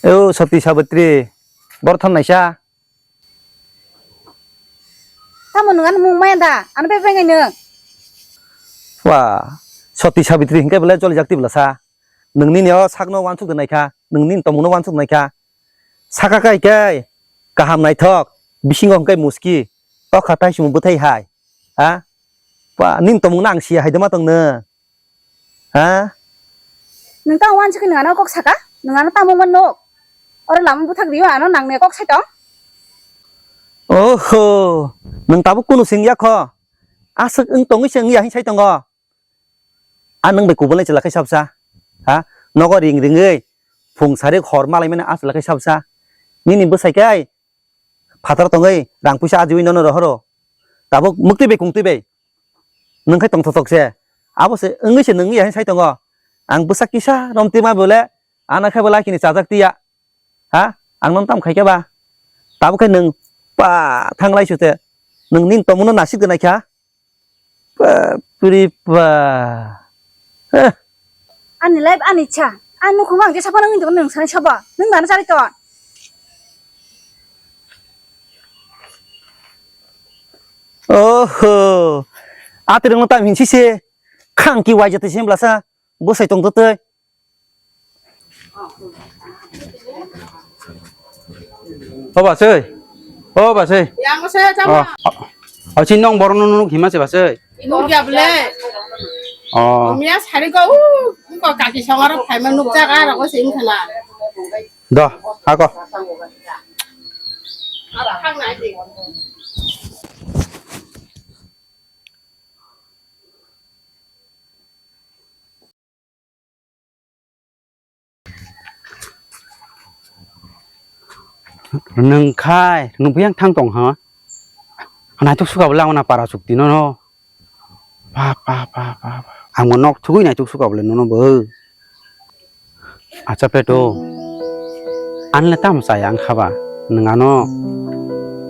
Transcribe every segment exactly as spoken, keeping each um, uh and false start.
O Soti Sabitri, borthon naisa. Tamo nwng ano mung maya da? Ano bebeng nwng. Wa, Soti Sabitri hingke belai joli jak tibla sa. Nwng nini o sakno wansuk de naikha, nwng nini tomungno wansuk naikha. Saka kai kai, kaham naithok, bisingo hingke muski, tokha tai sumo bwthai hai. Ha? Pa, nini tomungno ang siya hai de ma tong nwng. Ha? Nwng tamo wansukgwi nwng ano kok saka? Nwng ano tamo mano? Oro lama buthak rio ano nangni kok sai tong? Oho, nwng tabuk kunu sing ya kho? Aswk wng tongwi se wng ya hin sai tongo? A nwng bai kubulnai chwla khe sabsa? Ha? Nogo ring ringwi phung sarik hor malaimani a chwla khe sabsa? Nini bwsai kai? Phatar tongwi rang puisa ajiwi nono rohoro. Tabuk muktwi bai kungtwi bai. Nwng khai tongthok thok se. Abo se wngwi se nwng ya hin sai tongo. Ang bwsa kisa romtwi ma bole. Ana khai bo lakini chajak tiya. Ha? Ang non tam khai khe ba. Tabuk khai nwng pa thanglai su te. Nwng nini tomungno nasik de naikha. Bapre ba. Heh. Ani life ani cha. Ani nukhung ang jesa phano wngwi tongo nwng sanai sabo. Nwng mano chari ton. Oho. Atwrwngno tam hinsi se. Khang ki waijak twi se blasa. Bwsai tong twi. O basai. O basai. Yang se O, chama. O, o, si nong borok no nuk hima se basai. Nuk ya ble. O. Miya sari ko u ko kaki songaro phaima nuk jaga ro ko sim khala. Do, ako. Ara khang na di. Nwng khai, nwng biyang thang tong ha? Naituk suka bwla wana para chukti no no. Pa, pa, pa, pa, pa. Ang mo nok thugui naituk suka bwla no no bo. Acha peto. Anle tam chaya ang khaba. Nwng ano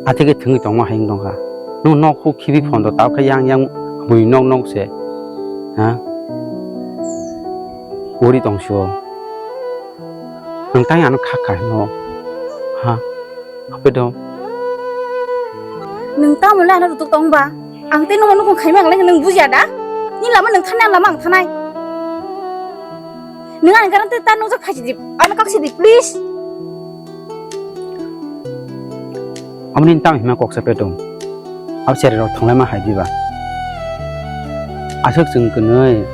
athike thwngwi tongma hayung tongkha. Nwng nok huk khibi phondo tao khe yang yang bui nok nok se. Ha? Uri tong sio. Nwng tang ano kha kha hino. Ha? Ape do. Nwng tamo le ano rutuk tong ba? Ang tei nwng nukung khaima ang le nwng bujiya da? Ni lama nwng thanai, ang lama ang thanai. Nwng ani garang tei ta nukjak phaisi di. Ano kaksi di, please. Amoni tam hima koksa petung. Abo cherai rok thanglaima hai diba. Aswk chwng kwnwi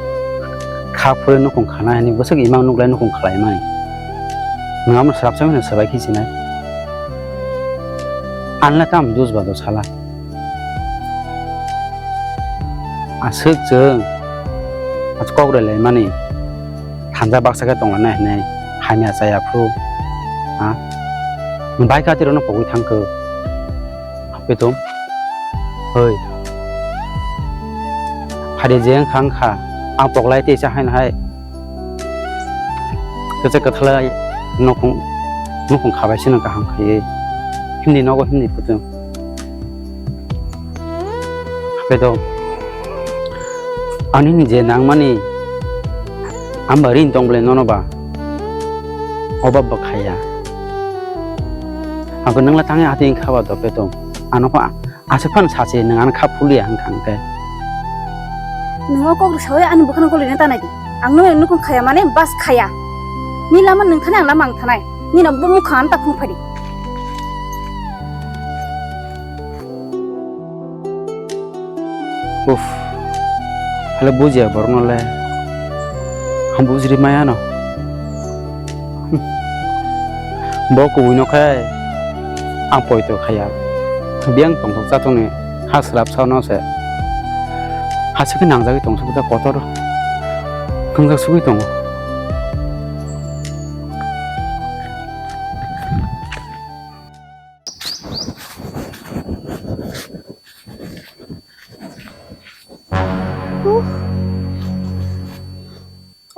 kha phurwi nukhung khana hwnwi bwswk imang nuklai nukhung khlaimani. Nwng amo swrapsa hwnwi swbai khe sinai. Anla tam dus ba do sala. Aswk chwng as kok rwlaimani. Thanja baksa khe tonglanai hinwi hamya chaya phuru, ha? Nwng bai kha twi rokno pogwi thang khe. Apeto, hoi. Phari je wng kha wng kha, ang poklai tei cha haino hai. Kwchak kwthalai nukhung, nukhung khabai sino kaham khaiwi. Himni nogo himni putung. Apeto, ani ni je nangmani, amba rin tong bole nono ba, oba bwkhaya. Ako nangla tangya ati wngkha ba dope tong, ano pa ase phan sachi nang ano kha phulia hang kang ke. Nungo kok rwsawi ani bwkhano kolina tanai di, ang nung nukung khaya mane bas khaya, ni lama nung thanai ang lama ang thanai, ni no bumukha ang ta phung phadi. Uff, hale bujiya borokno le. Ang bujiri maya no. Bo kubui no khe ang poito khaya. Biyang tongthok chatokni ha swrapsa no se. Hasik khe nangjagwi tong sukjak kotor. Thwngjak sugwi tongo.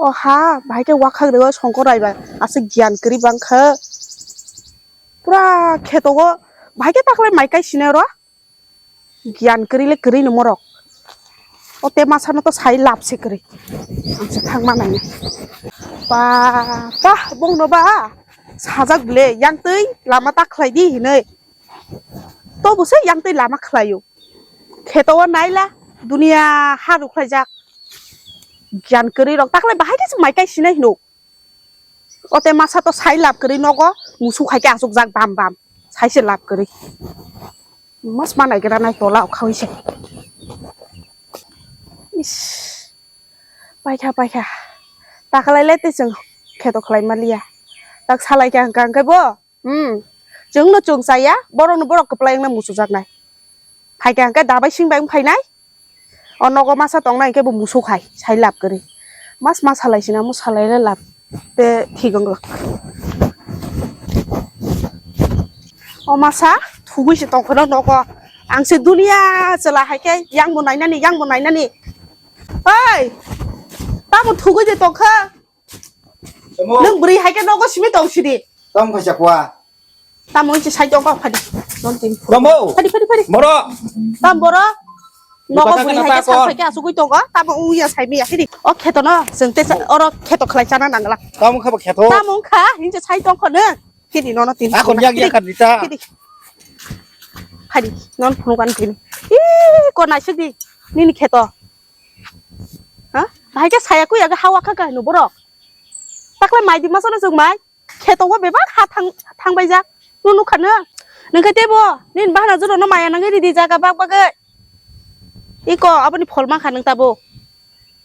O ha, bahai khe wakhak rego songkor rai ba, aswk giyan kwrwi bang kha. Pura kheto go, bahai khe taklai mai kai sine ro. Giyan kwrwi le kwrwi no morok. O te masa no to sai lab se kwrwi. Ang se thang ma nai. Pa, pa, bong no ba. Sajak bile, yang twi lama ta khlai di hinwi. To bo se yang twi lama khlaio. Kheto o naila, dunia ha rukhlaijak. Giyan kwrwi rok, ta khlai bahai khe se mai kai sinai hino. O te masa to sai lab kwrwi nogo, musu khai khe achukjak bam bam. Sai se lab kwrwi. Mas ma nai gra nai tola o khawi se. Is. Paikha, paikha. Ta khlai le te chwng kheto khlai ma liya. Tak salai kha hwnkha hwnkhe bo. Hmm. Chwngno chwng chaya, borokno borok kwplai wngna muchujak nai. Phai kha hwnkhe dabai sing bai wng phainai. O nogo masa tongnai hwnkhe bo musuk hai, sai lab kwrwi. Mas ma salai sina, mo salai le lab. Te thik wng glak. O masa thugui se tong phano nogo. Ang se dunia chwla hai khe yang bo nainani, yang bo nainani. Oi! Tamo thugui de tongkha? Tamo. Nwng bwrwi hai khe nogo simi tong sidi. Tamo kaisa kua. Tamo inchi sai tongkha phadi. Non tin. Tamo. Phadi, phadi, phadi. Moro. Tam boro. Nogo bwrwi hai khe sa phai khe asugui tongo. Tamo uya sai miya hidi. O kheto no. Jeng te oro kheto khlai chana nangla. Tamo kha ba kheto. Tamo kha inchi sai tongkha ne. Hidi nono tin. Ako yak yak kan dita. Hidi. Hadi non phunuk an tin. Ih, ko naisik di. Nini kheto. Ha? Bahai khe saya ku ya hawa kha ka hino borok. Takle mai di masa no jeng mai. Kheto bo bebak ha thang, thang bai jak. Nunu khana. Nang khe tebo. Nin bahana juro no maya nang ri di jaga bak bak. Iko aboni phol man kha nang tabo.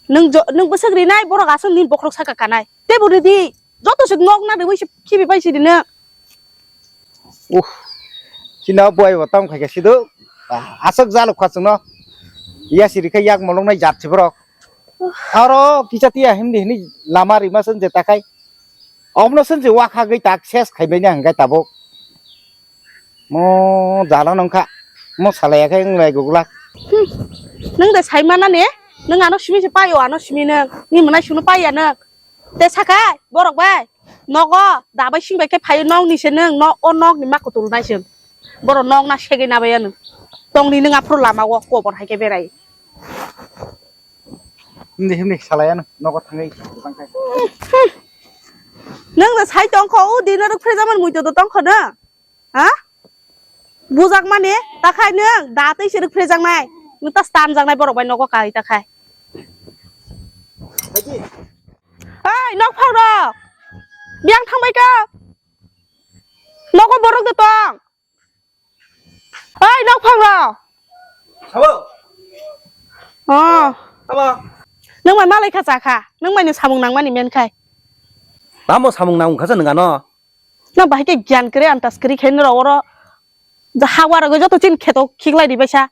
Nang jo, nang bwswk rinai borok aswk nin bokhorok saka kanai. Tebo ri di. Joto se nok na rwi se khibi pai sidi na. Uh. China buai bo tam khai khe sido. Ah, aswk jalo khachung no. Ya siri khe yak molong nai jat se borok. Aro kisa tiya himdi hini lama rima sen je takai. Omno sen je wakha gwi tak ses khai bai na hwnkhe tabuk. Mo jala nongkha. Mo salaya khe wnglai guglak. Hmm. Nang da sai mana ne? Nang ano simi se payo ano simi nang. Ni mwnai sunu paya nang. Te sakai, borok bai, nogo, dabai sing bai khe phaio, nokni se nwng, nok, o nokni ma kutul nai se. Borok nok na segwi na bai ano. Tongni nwng aphuru lama o kobor hai khe berai. Himni, himni, salai ano, nogo thangwi, thangkhe. Nwng no sai tongkho, o dino rwk phre jaman muitu do tongkho no. Ha? Bujak mani, ta khai nwng, da twi se rwk phre jaknai. Nwng ta stan jaknai borok bai nogo kai ta khai. Oi, nok phang rok. Biyang thang bai ka. Nogo borok de tong. Oi, nok phang rok. Sabo. Oh. Sabo. Nwng bai malai kha cha kha. Nwng bai ni samung nang mani men khai. Tamo samung nang kha cha nwng ano. Na bahai khe gyan kwrwi antas kwrwi khe nw rw oro. Ja hawa rw joto chin kheto khiklai di baisa.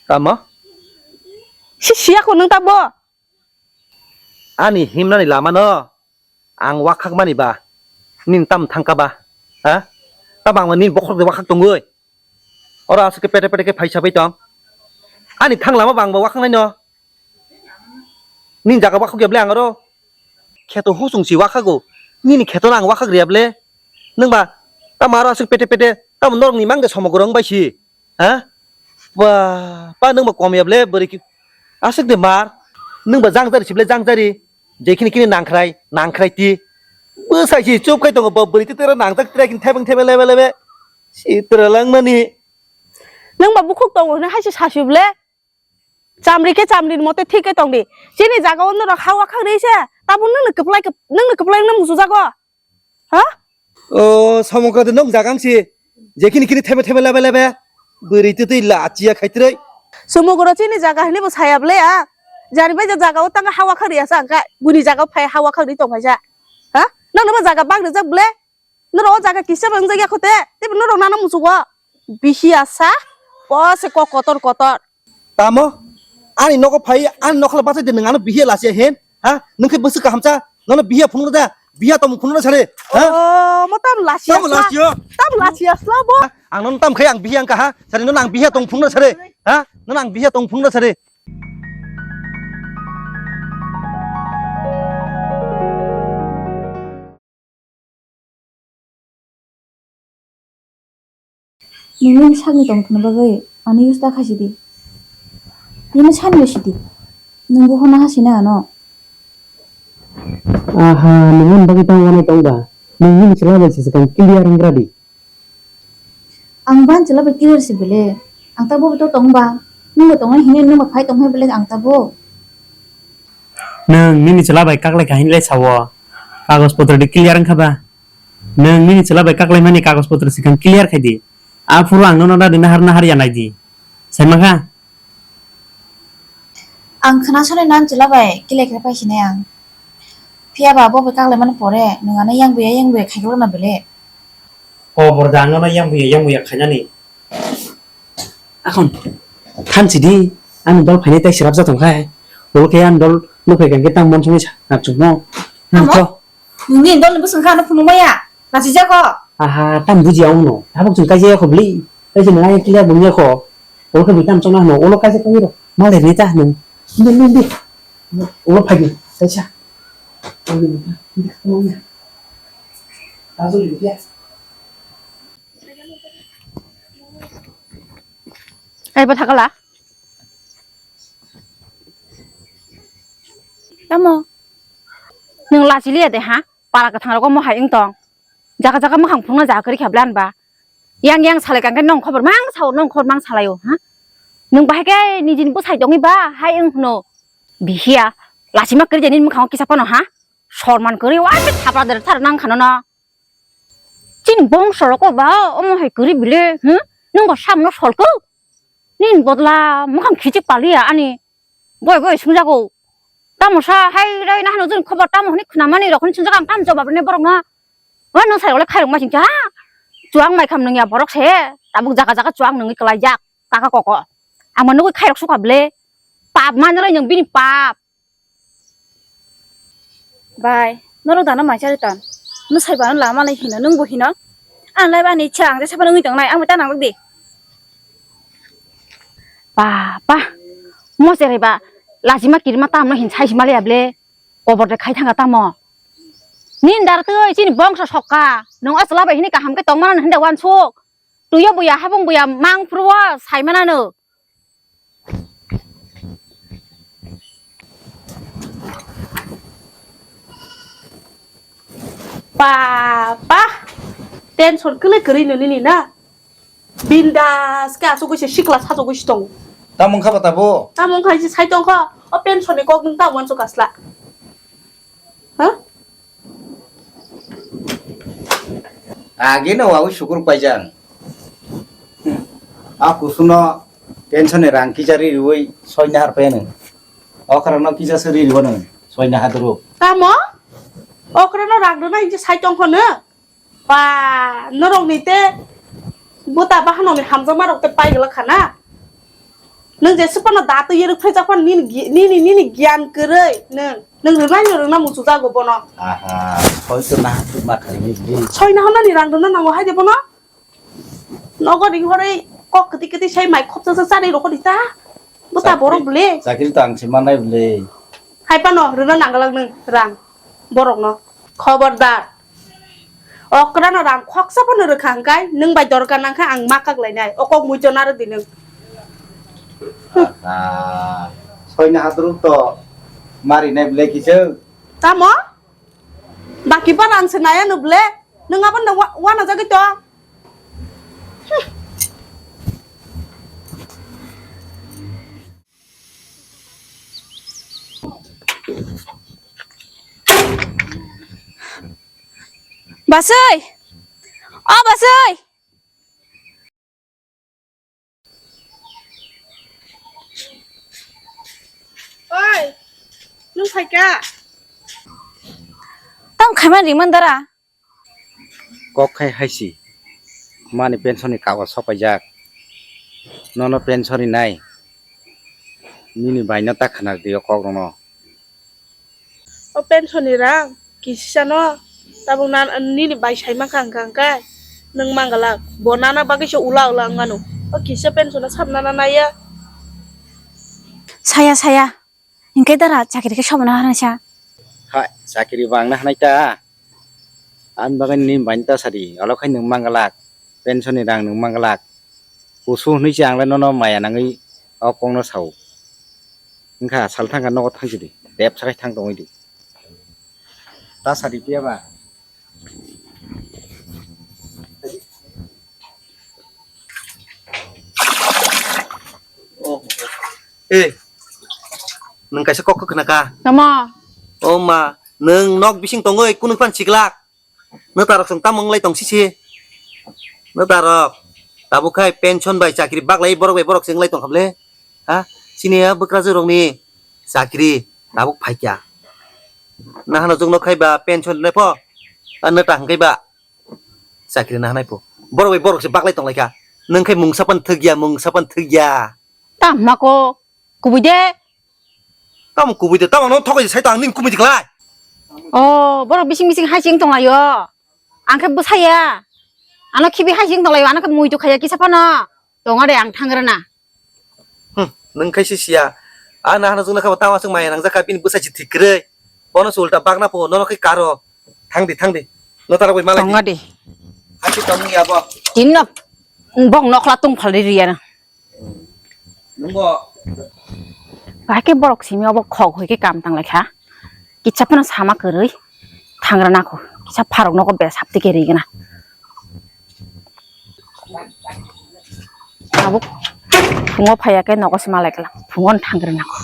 Tamo? Si siya ko nwng tabo? Ani himnani lama no ang wakhak mani ba. Nin tam thangka ba? Ha? Tamo ang nin bokhorok de wakhak tongoi. Oro aswk khe pete pete khe phaisa bai tong. Ani thang lama bang bo wakhang nai no. Nini jaga wakhok ya ble ang oro. Kheto husung si wakhago. Nini kheto no ang wakhak riya ble. Nwng ba tamo aro aswk pete pete tamo norok ni mang de somogorong bai si. Ha? Ba pa nwng ba kom ya ble bwrwi ki. Aswk de mar. Nwng ba jang jari si ble jang jari. Je khini khini nangkhrai, nangkhrai ti. Bwsai si chup khai tongo, bo bwrwi twi twra nangjak trai khini thebeng thebe lebe lebe. Si twra lang mani. Nwng ba bukhuk tongo hwnwi hai se sasui ble. Chamri khe chamri ni mote thik khe tong di. Chini jaga o norok ha wakhak ri se. Tabuk nwng ni kwplai, nwng ni kwplai nwng muchung jago. Ha? O, somokra de nok jagang si. Je khini khini thebe thebe lebe lebe. Bwrwi twi twi la chiya khai trai. Somokra chini jaga hini bo saya ble a. Jani bai jaga o tang ha wakhak ri asa angka. Buni jaga o phai ha wakhak ri tong phaisa. Ha? Nang no bo jaga bak rijak ble. Norok o jaga kisa bang jagya khote. Tei norok nana muchungo. Bihi asa. Po se kok kotor kotor. Tamo? Ani nogo phai, ani nokhala bachai de nwng ano bihiya lasiya hin? Ha? Nwng khe bwswk kahamsa? Nono bihiya phunukna da? Bihiya tongmung phunukna sare? Ha? Oh, mo tam lasiya. Tamo sla. Lasiya? Tam lasiya sla bo. Ha? Ang nono tam khai ang bihiya wngkha ha? Sare nono ang bihiya tong phunukna sare? Ha? Nono ang bihiya tong phunukna sare? Nini sakni tongthokna bagwi ano use ta khaisidi. Nini sani sidi. Nwngbo hwnna hasina ano. Aha, nwng ani bagwi tamo wanai tong ba? Nwng nini chwla bai se swkang clear wng gra di. Ang ban chwla bai clear se bele. Ang tabuk to tong ba. Nwng bo tongnai hwnwi nwng bo phai tong hai bele ang tabuk. Nwng nini chwla bai kaklai kha hinlai sao. Kagoj potro di clear wng kha ba? Nwng nini chwla bai kaklai mani kagoj potro swkang clear khai di. Aphuru ang nono da di nahar nahar ya nai di. Sai ma kha? Ang khna soni nan chwla bai kile khe pai sinai ang. Phiya ba bo bai kaklai mani pore nwng ano yang buya yang buya khai rwna bele. Kobor da ang nono yang buya yang buya khainani. Akhon thansi di, ani dol phainai tai sirap ja tong khai. Dol khe ani dol nuk phai khe tang mon songni sa nak chung no. Amo? Nang to. Nini dol ni bwswng kha ano phunuk maya. Nasi jago. Aha, tam buji ang no. Tabuk chung kaijaya kho bli. Kaisa nang ai kiliya bung ya kho. Olo khe buitam chona hano, olo kaisa kami ro. Malai rita hano. Hindi, hindi, hindi. Olo phagi, kaisa. Olo hindi, hindi, olo hindi. Tajo liya. Ai, bo thakala. Tamo? Nwng lachiliya de, ha? Para kwthang rogo mo hai wng tong. Jaga jaga mwkhang phunukna jaga kwrwi kha bwle ani ba. Yang yang salai kang khe nong khobor mang sao, nong khobor mang salaio, ha? Nwng bahai khe nijini bwsai tongwi ba hai wng hwno. Bihiya, lachima kwrwi de nini mwkhango kisa phano, ha? Sorman kwrwi wa khe thapra der thar nang khano no. Chini bongso rok ba omo hai kwrwi bile, hmm? Nwng bo samno solko? Nini bodla mwkhang khichik paliya ani. Boi boi sungjago. Tamo sa hai rai na hano joni khobar tamo hwnwi khwnamani rok hwnwi swngjak ang tamo jobab rwnai borokno. Wa nwng sai ole khairok ma singcha. Chuang mai kham nungya borok se. Tabuk jaga jaga chuang nungwi kwlaijak. Kaka koko. Ang ma nugwi khairok sukha ble. Pap manjolai nwng bini pap. Bai, norok dano mai chari ton. Nwsai bano lama lai hino, nwng bo hino. Ang lai bani ichha ang jesa phano wngwi tongnai, ang bai ta nang di. Pa, pa. Mo cherai ba, lachima kirima tamno hin sai sima le able. Kobor de khai thanga tamo. Nin dar twi chini bongso sokka. Nwng o chwla bai hini kaham khe tongmana hinde wansuk. Tuyo buya habung buya mang phuru o sai manano. Pa, pa. Tension kwlwi kwrwi no nini na. Bindas khe asugwi se sikla sachogwi se tongo. Tamo wngkha ba tabo? Tamo wngkha se sai tongkha. O pension ni kok nwng tamo wansuk kasla. Ha? Agi no wawi sukur paijang. A kusuno pension ni rang kisa ri riwi soina har payano. Okra no kisa se ri riwano soina hadru. Tamo? Okra no rang rwna hinse sai tongkha no? Ba, norokni te buta bahanokni hamjakmarok te paigwlak kha na? Nwng je swpano da twi yerwk phaijak phano nini gi-, nini, nini giyan kwrwi nwng, nwng rwnaino rwna muchungjago bono. Aha, soito naha tuma khaini bwrwi. Soi naha nani rang rwna nango hai de bono? Nogo ring horwi kok kwtwi kwtwi sai mai khopsa sa chanwi rokho di ta. Buta borok bwle. Chakri to ang se mannai bwle. Hai phano rwna nangwlak nwng rang borokno. Khobordar. Okra no rang khoksa phano rwkha hwnkhe nwng bai dorkar nangkha ang ma kaklainai. O kok muichona rw di nwng. Aha. Soina hadruk to marinai bwle kichwk. Tamo? Baki pa rang se naya no bwle. Nwng abo no wa-, wana jagwi to. Basoi! O Basoi! Oi, nwng phaikha? Tamo khaimani ringmani dara? Kok khai haisi, mani pension ni kagoj sopaijak. Nono pension rinai. Nini baino ta khana rwdi o kok rokno. O pension ni rang kisisa no tabuk nini bai sai mankha hwnkha hwnkhe nwng mangalak bo nana bagwi se ula ula wngmano. O kisa pension no sap nana naiya. Saya saya. Hinkhe dara chakiri khe sobo na hanai sa. Hai, chakiri bo ang na hanai ta. Ani bagwi nini bai ta sadi, olo khai nwng mangalak, pension ni rang nwng mangalak. Kusu hwnwi se ang le nono maya nangwi o kokno sao. Wngkha sal thangkha nogo thang sidi, dep sakai thang tongwi di. Ta sadi piya ba? Eh, nwng kaisa kok khna kha. Tamo? O ma, nwng nok bising tongoi kunu phan siklak. Nwtarok chwng tamo wnglai tong sisi? Nwtarok tabuk khai pension bai chakri baklai borok bai borok se wnglai tong kha bwle? Ha? Chini a bwkrajwk rokni chakri tabuk phaikya. Nahano chwngno khai ba pension rwnai pho? A nwta hwnkhe ba chakri nahanai pho? Borok bai borok se baklai tong lai kha. Nwng khai mungsa pan thwk ya, mungsa pan thwk ya. Tamo ko? Kubui de. Tamo kubui de, tamo no thokoi sai tang ning kubui de klai. O, borok bising bising hai sing tong laio. Ang khe bwsaya. Ano khibi hai sing tong laio, ano khe mui tu khaya kisa phano. Tongo de ang thang rwna. Hmm, nwng khai si siya. A nahano chwngno kha tamo chwng maya nang jak kha bini bwsai si thik kwrwi. Bono se ulta bagna pho, nono khe karo. Thang di, thang di. Nwtarok bai malai di. Tongo de. Hai si tong ya bo. Tinno bong nokla tung phal ri riya na. Nungo. Bahai khe borok simi obo khok hoi khe kam tang lai kha. Kisa phano sama kwrwi thangra nako. Kisa pharok nogo bes hapti khe rigena. Tabuk phungo phaiya khe nogo sima lai kha. Phungo thangra nako.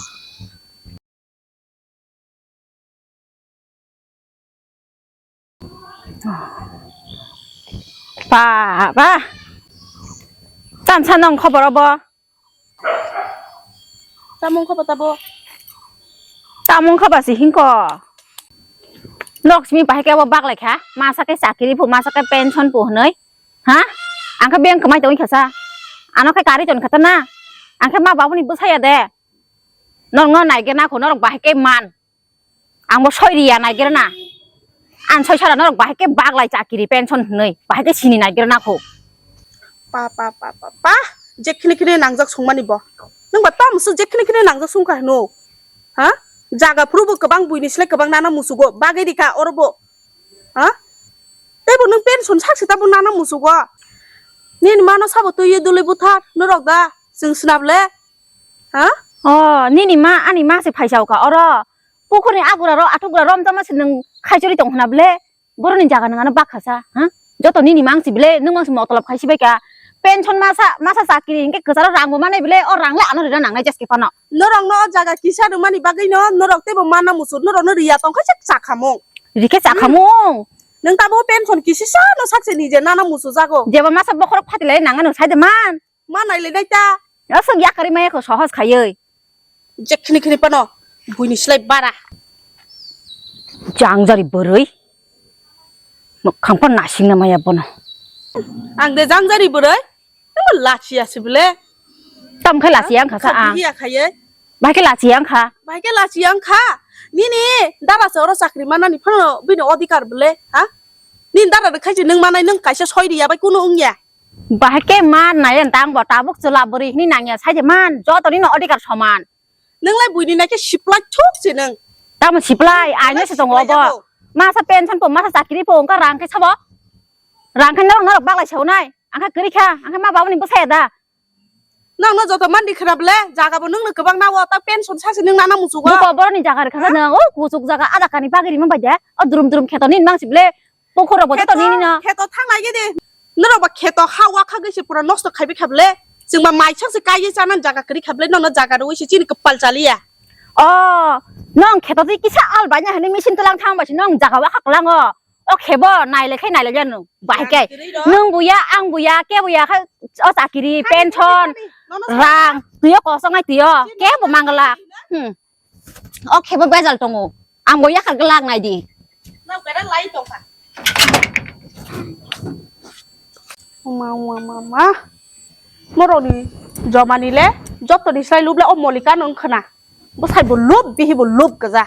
Ba, ba. Tamsa nong khobor obo? Tamung khobor tabo? Tamung khobor si hingko. Nok simi bahai khe obo baglai kha. Masa khe chakiri phu, masa khe pension phu hwnwi. Ha? Ang khe beng kwmai tongwi kha sa. Ano khe kari ton kha ta na. Ang khe ma babuni bwsaya de. Norokno naigena kho, norok bahai khe man. Ang bo soi riya naigena. Ang soi sara norok bahai khe baglai chakiri pension hwnwi. Bahai khe sini naigena kho. Pa, pa, pa, pa, pa. Je khini khini nangjak songmani bo. Nwng ba tamo se je khini khini nangjak songkha hino? Ha? Jaga phuru bo kwbang buini slai kwbang nana musugo. Bagwi rikha oro bo. Ha? Tei bo nwng pension sak se tamo nana musugo. Nini mano sabo twiwi dului buthar norok da. Chwng swnam le. Ha? O, nini ma, ani ma se phaisa ka oro. Pukhurni agura ro, athugra rom tama se nwng khaichuri tong hwna ble. Boroni jaga nwng ano bakha sa, ha? Joto nini ma ang si ble, nwng mang si motolob khai si bai ka. Pension masa, masa chakiri hinkhe kwcharo rang bo manai ble, o rang le ano rina nangnai jeske phano. Norok no o jaga kisa rwmani bagwi no, norok teibo mana muchung, norok no riya tong khe chakhamung. Rikhe chakhamung. Nwng tamo pension kisisa no sakse nije nana muchung jago. Jeba masa bokhorok phatilai nang ano sai de man. Ma nailai nai ta. Aswk yakarwi maya kho sohos khaiwi. Je khini khini pano buini slai bara. Jangjari bwrwi. Mwkhang pano nasingna maya bono. Ang de jangjari bwrwi. Amo lachiya se bwle. Tam khai lachiya ang kha sa ang. Khabiya khaiwi. Bahai khe lachiya ang kha. Bahai khe lachiya ang kha. Nini dada se oro chakri manani phano bini odhikar bwle. Ha? Nini dada de khai se nwng manai nwng kaisa soi riya bai kunu wngya. Bahai khe ma nai ang tang bo tabuk chwla bwrwi hwnwi nangya sai de man joto nini odhikar soman. Nwng lai buini nai khe siplai thuk se nwng. Tamo siplai, nwng aino se tongo siplai obo. Jago. Masa pension po, masa chakri po, wngkha rang khe sabo. Rang khe norok norok baglai saunai. Ang khe kwrwi kha, ang khe ma babani bwsaya da. Nang no joto mandi khwna ble, jaga bo nwng no kwbang nawo, ta pension sa se nwng nana muchugo. Buko boroni jaga rwkha sa nwng, o kuchuk jaga ada kani bagwi rima bai de. O drum drum kheto nini mang si ble. Pukhurok bo joto nini no. Kheto thang lai gidi. Norok ba kheto ha wa kha gwi se pura nosto khai bi kha ble. Chwng ba mai sak se kai ye chana jaga kwrwi kha ble. Nono jaga rwi se chini kwpal chaliya. O, nong kheto twi kisa al bai na hwnwi machine tlang thang bai se nong jaga wa kha kwlango. O khebo nai le khai nai le janu. Bai kai. Jaga kwrwi rw. Nwng buya, ang buya, ke buya kha o chakiri, pension, nono rang, twiyo kosong nai twiyo. Kebo mangala. Hmm. O khebo bejal tongo. Ang bo yakar glak nai di. Nang kera lai tong kha. Ma, ma, ma, ma. Moroni jomani le, joto ni sai lub le o Molika no wngkhana. Bo sai bo lub, bihi bo lub kaja.